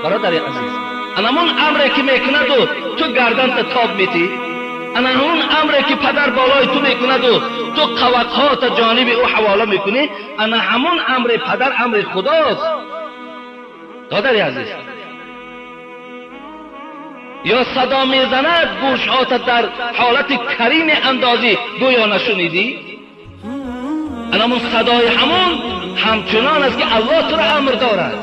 Бародари азиз, анамон амре ки мекунаду ту гарданта тоб метӣ, анамон амре ки падар болои ту мекунаду ту қавақҳота ҷониби ӯ ҳавола мекунӣ, ана ҳамон амри падар амри худост. Додари азиз, ё садо мезанад гӯшҳота дар ҳолати карӣ меандозӣ, гӯё нашунидӣ. Анамон садои ҳамон ҳамчунон аст ки Аллоҳ туро амр дорад.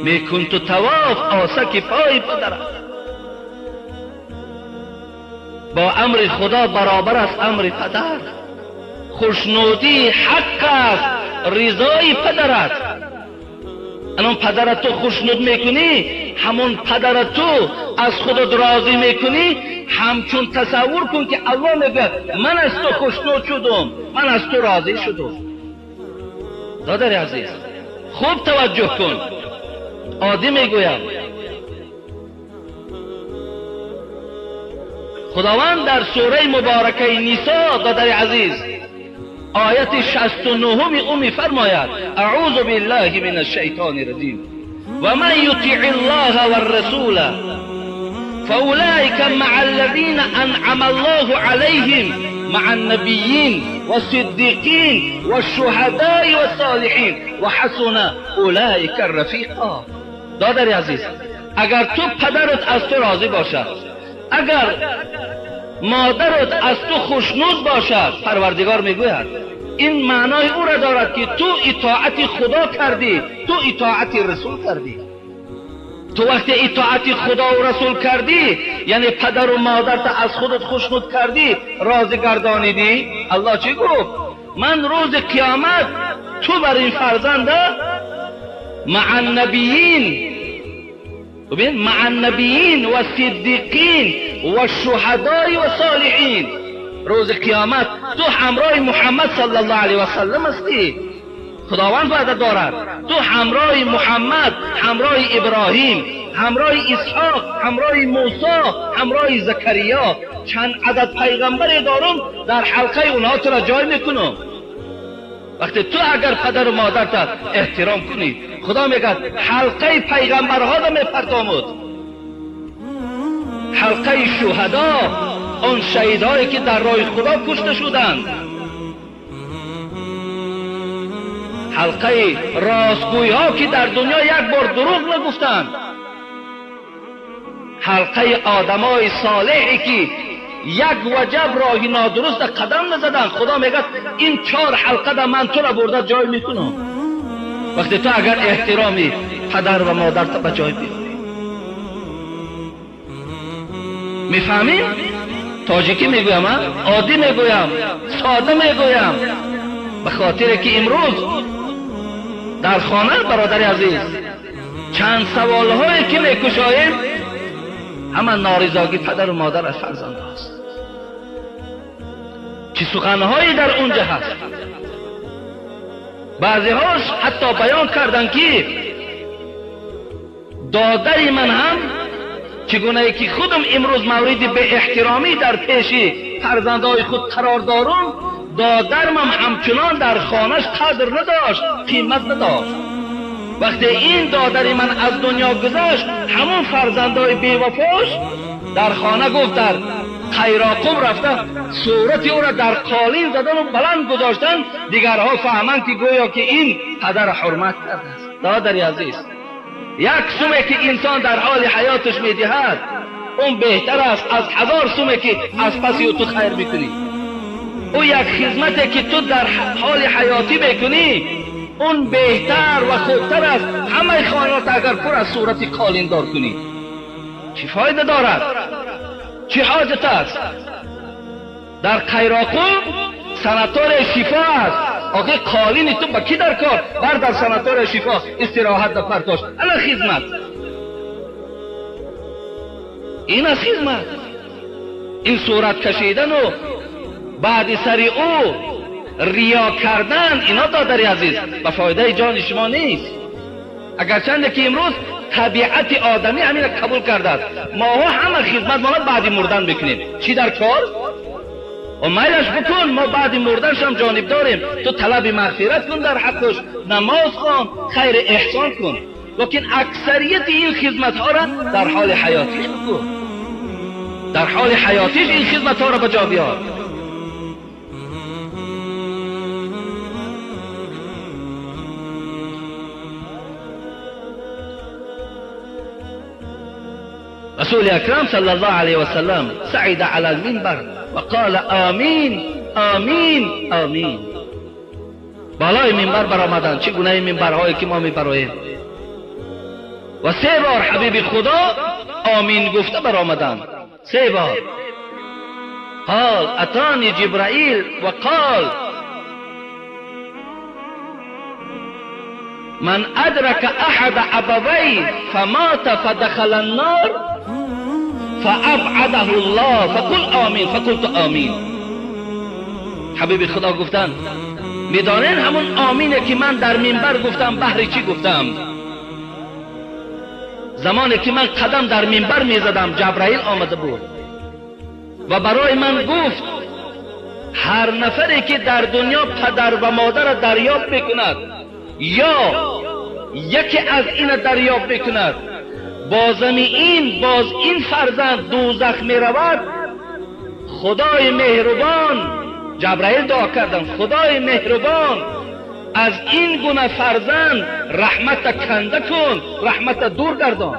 Мекун ту тавоф осаки пои падарат. Бо амри Худо баробар аст амри падар. Хушнудии ҳақ аст ризои падарат. Анон падарат ту хушнуд мекунӣ, ҳамон падарат ту аз худат розӣ мекунӣ, ҳамчун тасаввур кун ки Аллоҳ мегӯяд ман аз ту хушнуд шудум, ман аз ту розӣ шудум. Додари азиз, хуб таваҷҷӯҳ кун. Оддӣ мегӯям, Худованд дар сураи муборакаи Нисо, додари азиз, ояти 69 ӯ мефармояд: аъузу биллаҳи мин ашшайтони раҷим ва ман ютиъ аллоҳа варрасула фаулаика маа аллазина анъама аллоҳу алайҳим маа аннабийин вассиддиқин вашшуҳадои вассолиҳин ва ҳасуна улаика рафиқо. Додари азиз, агар ту падарат аз ту розӣ бошад, агар модарат аз ту хушнуд бошад, Парвардигор мегӯяд ин маънои ӯро дорад ки ту итоати Худо кардӣ, ту итоати Расул кардӣ. Ту вақте итоати Худову Расул кардӣ, яъне падару модарта аз худат хушнуд кардӣ, розӣ гардонидӣ, Аллоҳ чӣ гуфт? Ман рӯзи қиёмат ту бар ин фарзанда маа набиин, бибин, маа набиин ва сиддиқин ва шуҳадои ва солиҳин. Рӯзи қиёмат ту ҳамроҳи Муҳаммад саллаллоҳу алайҳи васаллам ҳастӣ. Худованд ваъда дорад ту ҳамроҳи Муҳаммад, ҳамроҳи Иброҳим, ҳамроҳи Исҳоқ, ҳамроҳи Мусо, ҳамроҳи Закария, чанд адад пайғамбаре дорум, дар ҳалқаи онҳо туро ҷой мекунам. Вақте ту агар падару модарта эҳтиром кунӣ, Худо мегӯяд ҳалқаи пайғамбарҳоро мепартомуд, ҳалқаи шуҳадо, он шаҳидҳое ки дар роҳи Худо кушта шуданд, ҳалқаи ростгӯйҳо ки дар дунё як бор дурӯғ нагуфтанд, ҳалқаи одамои солеҳе ки як ваҷаб роҳи нодуруста қадам назаданд. Худо мегӯяд ин 4 ҳалқада ман туро бурда ҷой мекунам. Вақте ту агар эҳтироми падар ва модарта ба ҷой биёрӣ. Мефаҳмӣ? Тоҷикӣ мегӯям, оддӣ мегӯям, сода мегӯям, ба хотире ки имрӯз дар хона, бародари азиз, чанд саволҳое ки мекушоем ҳама норизогӣ падару модар аз фарзандҳост. Чӣ суханҳое дар онҷа ҳаст. Баъзеҳош ҳатто баён карданд ки додари ман ҳам чӣ гунае ки худам имрӯз мавриди беэҳтиромӣ дар пеши фарзандҳои худ қарор дорум, додармам ҳамчунон дар хонаш қадр надошт, қимат надошт. Вақте ин додари ман аз дунё гузашт, ҳамон фарзандҳои бевафош дар хона гуфт дар Қайроқум рафта сурати ӯро дар қолин задану баланд гузоштанд, дигарҳо фаҳманд ки гӯё ки ин падарро ҳурмат кардааст. Додари азиз, як суме ки инсон дар ҳоли ҳаёташ медиҳад, он беҳтар аст аз 1000 суме ки аз паси ӯ ту хайр мекунӣ. Ӯ як хизмате ки ту дар ҳоли ҳаётӣ мекунӣ, он беҳтар ва хубтар аст ҳамаи хонаро агар пур аз сурати қолиндор кунӣ. Чӣ фоида дорад? Чӣ ҳоҷат аст? Дар Қайроқум санаторияи шифо аст. Охи қолини ту ба кӣ дар кор? Бар дар санаторияи шифо истироҳат да партош. Ана хизмат. Ин аст хизмат. Ин сурат кашидану баъди сари ӯ риё кардан, ино додари азиз ба фоидаи ҷони шумо нест. Агарчанде ки имрӯз табиати одамӣ ҳамина қабул кардааст, моҳо ҳама хизмат мона баъди мурдан мекунем. Чӣ дар кор? و میلش بکن، ما بعد مردنش هم جانب داریم، تو طلب مغفرت کن در حقش، نماز خوان، خیر احسان کن، لیکن اکثریت این خدمت ها را در حال حیاتیش بکن، در حال حیاتیش این خدمت ها را به جا بیار. رسول اکرم صلی الله علیه و سلم صعد علی المنبر و قال آمین آمین آمین. بالای منبر برآمدند، چه گونه منبرهایی که ما میبراییم، و سه بار حبیب خدا آمین گفته برآمدند، سه بار. قال اتانی جبرائیل و قال من ادرک احد ابوی فمات فدخل النار فابعده الله فقل آمین فقلت آمین. حبیب خدا گفتند میدانین همون آمینه که من در منبر گفتم بهر چی گفتم؟ زمانی که من قدم در منبر میزدم جبرائیل آمده بود و برای من گفت هر نفری که در دنیا پدر و مادر را دریافت میکند یا یکی از این دریافت میکند، بازم این باز این فرزند دوزخ میرود، خدای مهربان، جبرائیل دعا کردن، خدای مهربان از این گونه فرزند رحمت کنده کن، رحمت دور گردان.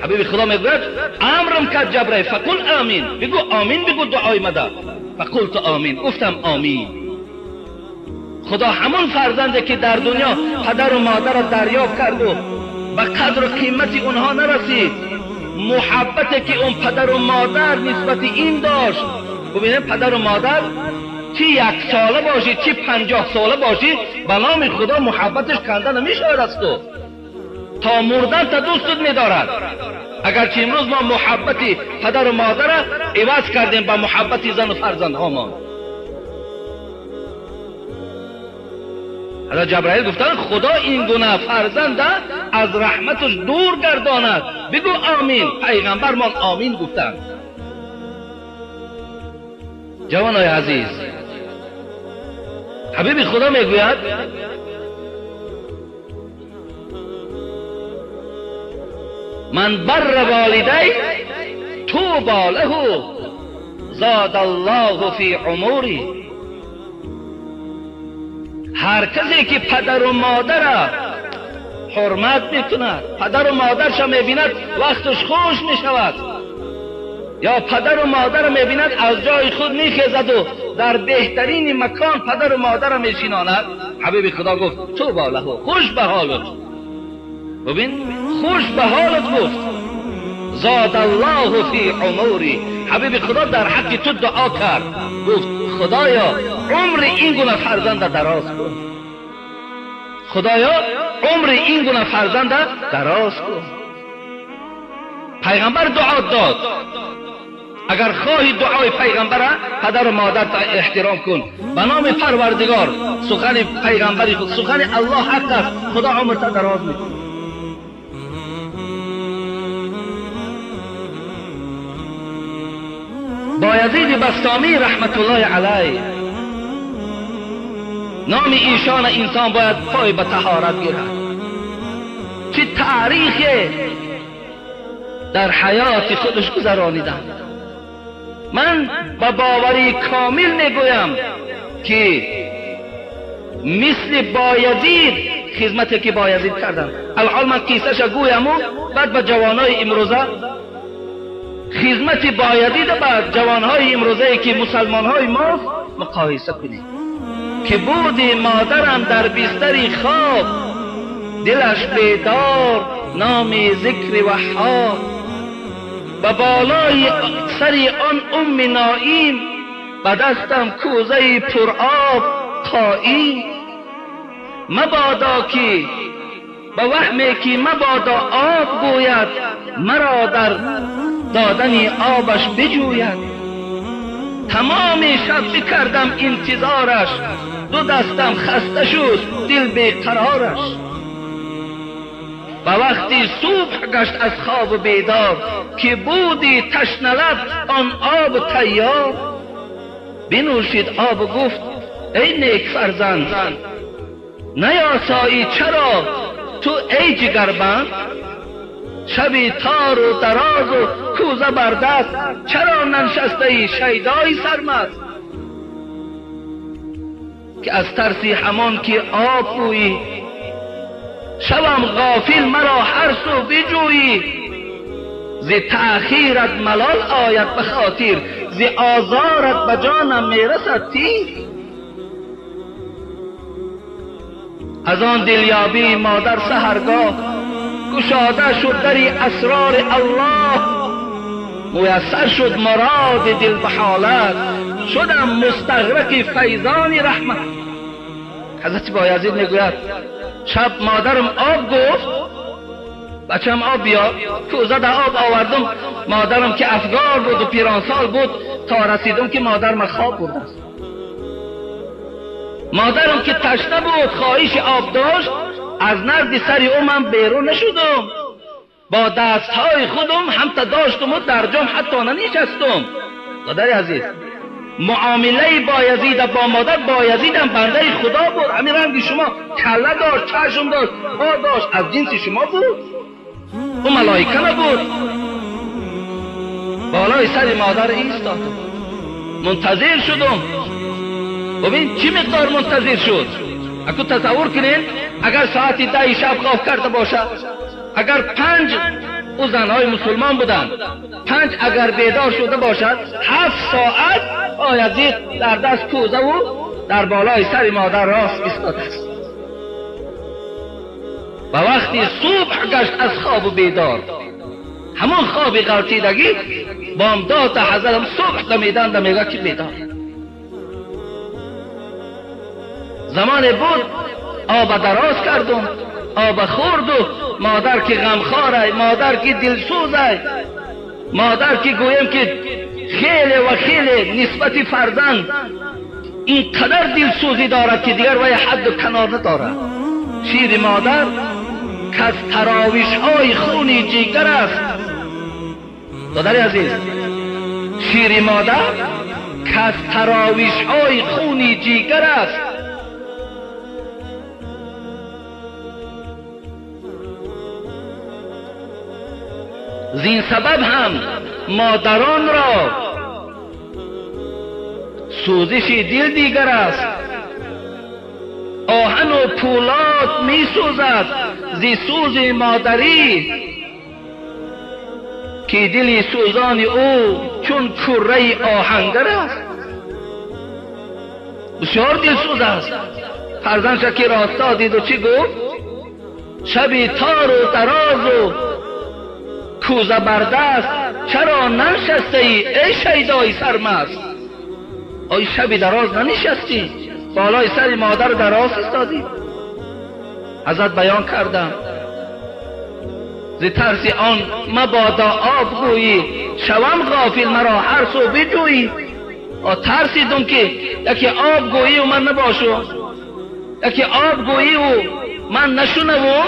حبیب خدا میگوید امرم کرد جبرائیل فقل آمین، بگو آمین، بگو دعای مده. فقلت آمین، گفتم آمین. خدا همون فرزنده که در دنیا پدر و مادر را دریافت کرد و به قدر و قیمت اونها نرسید، محبت که اون پدر و مادر نسبت این داشت. ببینید پدر و مادر چی 1 ساله باشی چی 50 ساله باشی، به نام خدا محبتش کنده نمیشود از تو، تا مردن تا دوستت میدارد. اگرچه امروز ما محبت پدر و مادر را عوض کردیم به محبت زن و فرزندهامان. حضرت جبرائیل گفتن خدا این گونه فرزند از رحمتش دور گرداند، بگو آمین. پیغمبرمان آمین گفتند. جوانای عزیز، حبیب خدا میگوید من بر والدی توبا له زاد الله فی عمری. هر کسی که پدر و مادر حرمت میکند، پدر و مادرش میبیند وقتش خوش میشود، یا پدر و مادر میبیند از جای خود میخیزد و در بهترین مکان پدر و مادر میشیناند، حبیب خدا گفت توبا له، خوش به حالت. ببین خوش به حالت گفت زاد الله فی عمری. حبیب خدا در حق تو دعا کرد، گفت خدایا عمر این گونه فرزند دراز کن، خدایا عمر این گونه فرزند دراز کن. پیغمبر دعا داد. اگر خواهی دعای پیغمبر، پدر و مادر احترام کن. به نام پروردگار، سخن پیغمبری خود، سخن الله حق است، خدا عمر تا دراز میکنه. بایزید بسطامی رحمت الله علیه، نام ایشان انسان باید پای به طهارت گیرد. چه تاریخ در حیات خودش گذرانیدن. من با باوری کامل میگویم که مثل بایزید خدمتی که بایزید کردن، الحال من قصه‌ش گویم و بعد به جوانای امروزه خدمت بایزید به جوانهای امروزه که مسلمانهای ماست مقایسه کنیم. که بودی مادرم در بستر خواب، دلش بیدار نام ذکر وهاب، به بالای سر آن ام نائیم، به دستم کوزه پر آب قایم. مبادا که به وهمی که مبادا آب گوید، مرا در دادن آبش بجوید. تمام شب بکردم انتظارش، دو دستم خسته شد دل بیقرارش. و وقتی صبح گشت از خواب بیدار، که بودی تشنه لب آن آب تیار. بنوشید آب و گفت ای نیک فرزند، نیاسایی چرا تو ای جگربند؟ شبی تار و دراز و کوزه بر دست، چرا ننشسته ای شیدای سرمست؟ که از ترسی همان که آب گویی، شوم غافل مرا هر سو بجویی. ز تأخیرت ملال آید به خاطر، ز آزارت به جانم میرسد تیر. از آن دلیابی مادر سحرگاه، گشاده شد دری اسرار الله. میسر شد مراد دل به حالت، شدم مستغرق فیضان رحمت. حضرت بایزید میگوید شب مادرم آب گفت، بچم آب بیار، کوزه در آب آوردم. مادرم که افگار بود و پیرانسال بود، تا رسیدم که مادرم خواب برده است. مادرم که تشنه بود خواهش آب داشت، از نزد سر او من بیرون نشدم، با دستهای خودم هم تا داشتم و در جام حتی ننشستم. دادر عزیز، معامله بایزید با مادر، بایزید هم بنده خدا بود، همین رنگ شما، کله داشت، چشم داشت، پا داشت، از جنس شما بود، او ملائکه نبود. بالای سر مادر ایستادم، منتظر شدم. ببین چی مقدار منتظر شد. اگه تصور کنین اگر ساعت 10 شب خواب کرده باشد، اگر 5، او زنهای مسلمان بودند، 5 اگر بیدار شده باشد، 7 ساعت بایزید در دست کوزه و در بالای سر مادر راست ایستاده است. و وقتی صبح گشت از خواب بیدار، همون خواب غلطیدگی بامداد حضرت صبح دمیدن میگه که بیدار. زمان بود آب دراز کردم، آب خورد و مادر که غمخواره، مادر که دلسوزه، مادر که گویم که خیلی و خیلی نسبت فرزند اینقدر دلسوزی دارد که دیگر وی حد و کنار ندارد. شیر مادر که از تراویش های خون جگر است. دادر عزیز، شیر مادر که از تراویش های خون جگر است. زین سبب هم مادران را سوزش دل دیگر است. آهن و پولاد می سوزد زی سوز مادری، که دل سوزان او چون کره آهنگر است. بسیار دل سوز است. فرزندش که راستا دید و چی گفت؟ شبی تار و دراز و کوزه بردست، چرا ننشسته ای ای شیدای سرمست؟ آی شبی دراز ننشستی، بالای سر مادر دراز ایستادی. حضرت بیان کردم ز ترس آن مبادا آب گویی، شوم غافل مرا هر سو بجویی. ترسیدم که یکی آب گویی و من نباشم، یکی آب گویی و من نشنوم.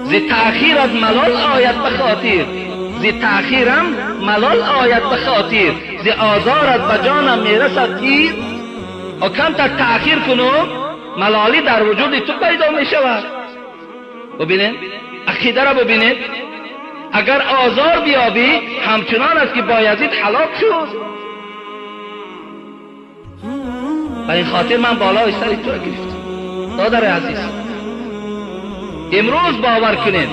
ز تأخیرت ملال آید به خاطر، ز تأخیرم ملال آید به خاطر، ز آزارت به جانم میرسد تیر. کمتر تأخیر کنم ملالی در وجود تو پیدا می شود. ببینید عقیده را ببینید، اگر آزار بیابی همچنان است که بایزید هلاک شد. به این خاطر من بالای سر تو را گرفتم. دادر عزیز، امروز باور کنید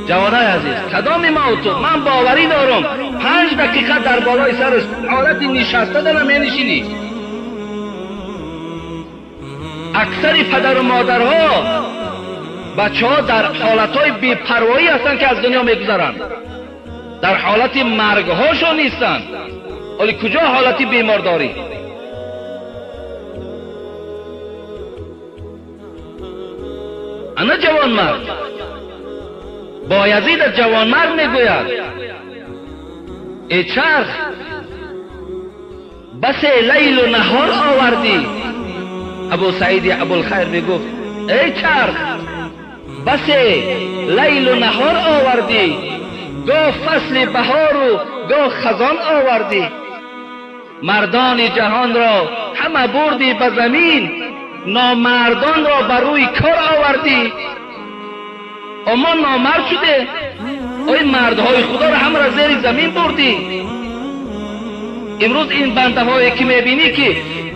جوانای عزیز، کدام ما و تو، من باوری دارم 5 دقیقه در بالای سرش حالت نشسته دارم نشینی. اکثر پدر و مادرها بچه ها در حالتهای بی‌پروایی هستند که از دنیا میگذرند، در حالت مرگهاشون نیستند. ولی کجا حالت بیمارداری؟ انا جوانمرد، بایزید جوانمرد میگوید ای چرخ بس لیل و نهار آوردی. ابو سعید ابوالخیر میگفت ای چرخ басе лайлу наҳор овардӣ, гоҳ фасли баҳору гоҳ хазон овардӣ. Мардони ҷаҳонро ҳама бурдӣ ба замин, номардонро ба рӯи кор овардӣ. Мо номард шуде, ои мардҳои худоро ҳамаро зери замин бурдӣ. Имрӯз ин бандаҳое ки мебинӣ, ки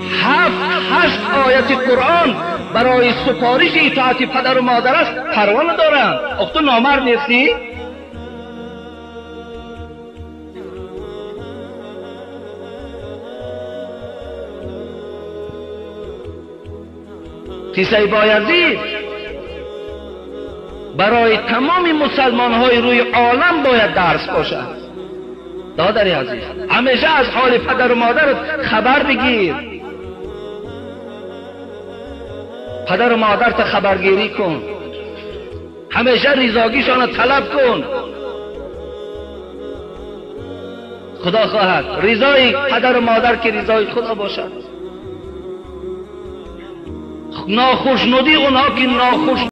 7-8 ояти Қуръон барои супориши итоати падару модар аст, парво надоранд. Ох, ту номард нестӣ? Қиссаи Боязид барои тамоми мусалмонҳои рӯи олам бояд дарс бошад. Додари азиз, ҳамеша аз ҳоли падару модарат хабар бигир. Падару модарта хабаргирӣ кун, ҳамеша ризогишонро талаб кун. Худо хоҳад ризои падару модар ки ризои худо бошад, нохушнудии онҳо ки нохуш